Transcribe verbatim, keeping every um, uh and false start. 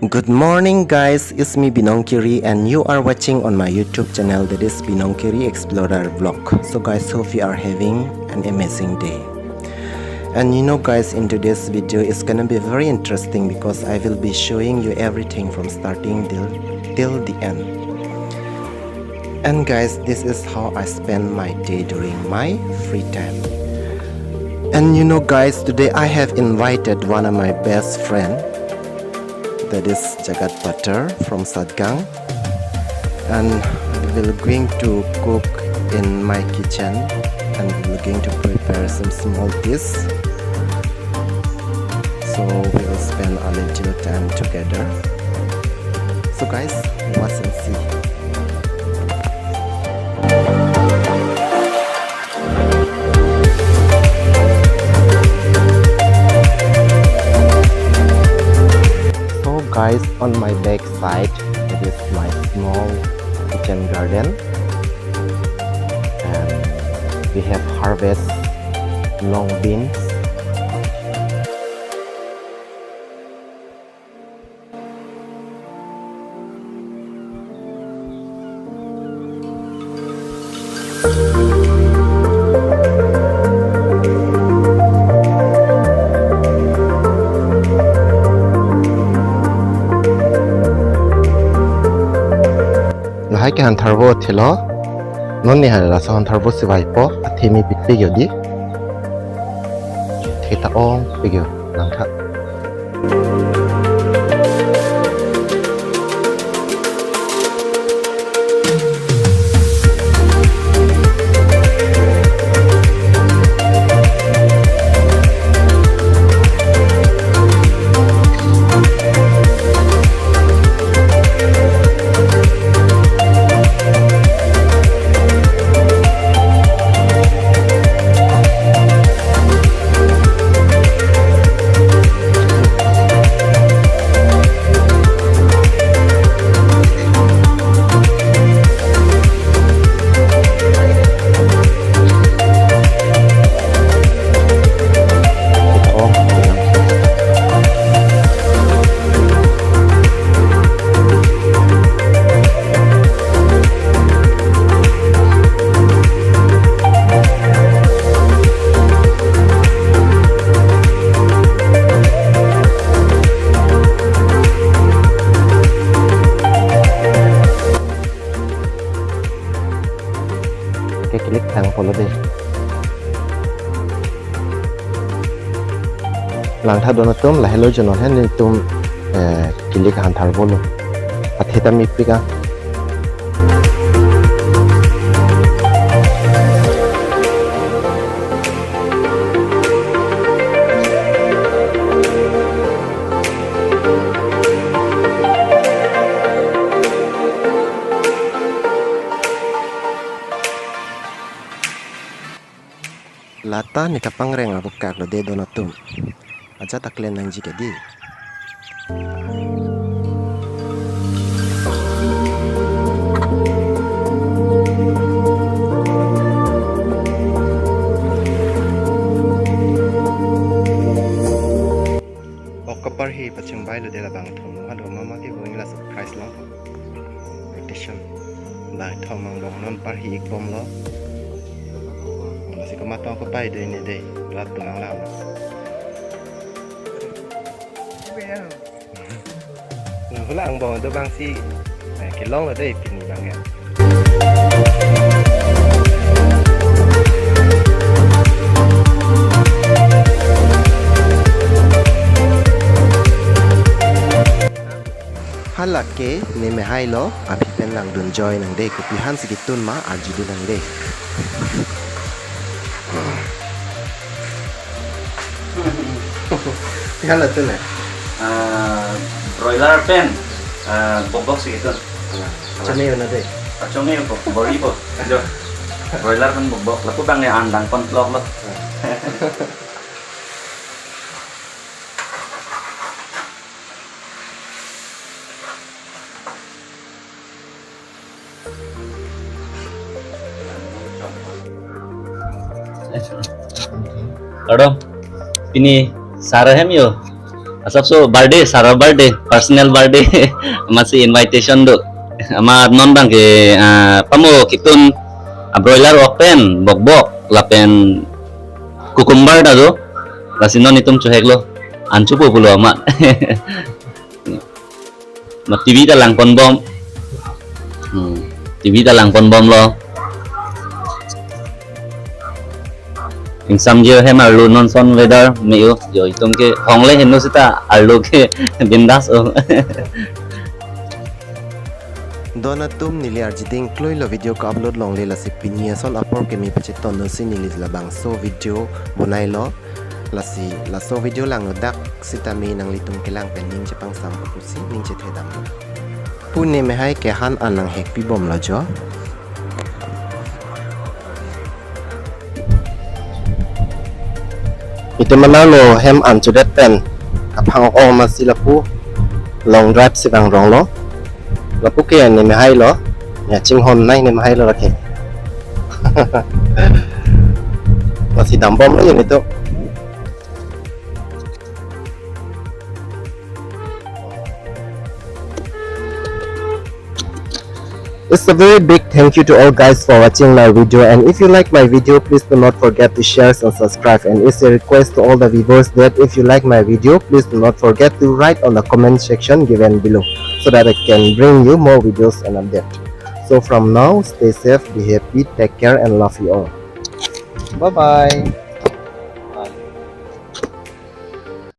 Good morning, guys, it's me, Binong Kiri, and you are watching on my YouTube channel, that is Binong Kiri Explorer Vlog. So guys, hope you are having an amazing day. And you know guys, in today's video is gonna be very interesting because I will be showing you everything from starting till, till the end. And guys, this is how I spend my day during my free time. And you know guys, today I have invited one of my best friend, that is Jagat Pathar from Satgaon, and we will going to cook in my kitchen, and we will going to prepare some small dish. So we will spend a little time together. So guys, watch and see. So guys, on my back side, it is my small kitchen garden, and we have harvest long beans. Lahai ke hantharvo thelo. Non ne hala laso hantharvo si vaipo, athe mepikpik yo dei. Athe ta ongpik yo, langtha. Ke kilik thang polo dei. Langtha don atum, lahelo jonon hen nelitum, eh, kilik hantharvo lo. Athe ta mepik a. Lata ne kapangreng abukak lo dei don atum. Ajat aklen nangji ke dei. Ok kaparhi pachingbai lo dei labang thom. Hado mama ke going la surprise long. Rotation. Bang thom angbong non parhi ik bomlo. Lasi komat tong kopai dei ne dei. Rat tunang lam. Hula angbong do bang si, eh, kelong lo dei pini bang ya. Hala ke ne mehai lo, aphi pen langdun join nang dei, kopi han si ketun ma arjudun nang dei. Hala tu na. Ah, broiler pen, ah, bokbok si ketun. Chame na dei. Achome bok bori bok. Jo. Broiler pen bokbok. Lapu bang ne andang pon klok lo. Kardom, pini sar ahem yo. Asapso birthday, sar a-birthday, personal birthday. Amatsi invitation do. Amat non abangke, ah, pamo kitun, ah, broiler ok pen, bokbok, lapen cucumber ta do. Lasi non itum choheklo. An chopo pulo amat. Ma T V ta langponbom. Hmm. T V ta langponbomlo. Ingsamji hem arlo non ason weather me-o, jo itum ke hongle heno seta arlo ke bindas o. Don atum, neli arjiding kloilo video ke-upload longle, lasi pini ason apor ke me pacheton nonsi neli labangso video bonailo. Lasi laso video langno dak sitame nanglitum kelang pen ning chepangsam pusi ning chethedam. Pu nemehai kehan an nanghekpibomlo jo. Itum manalo hem an chodet pen kaphang ok ong amatsi lapu long drive si vang ronglo. Lapu ke nemehailo. Ya, chinghon nai nemehailo lake. Lasi dambomlo yun itu. It's a very big thank you to all guys for watching my video, and if you like my video, please do not forget to share and subscribe. And it's a request to all the viewers that if you like my video, please do not forget to write on the comment section given below so that I can bring you more videos and update. So from now, stay safe, be happy, take care, and love you all. Bye bye.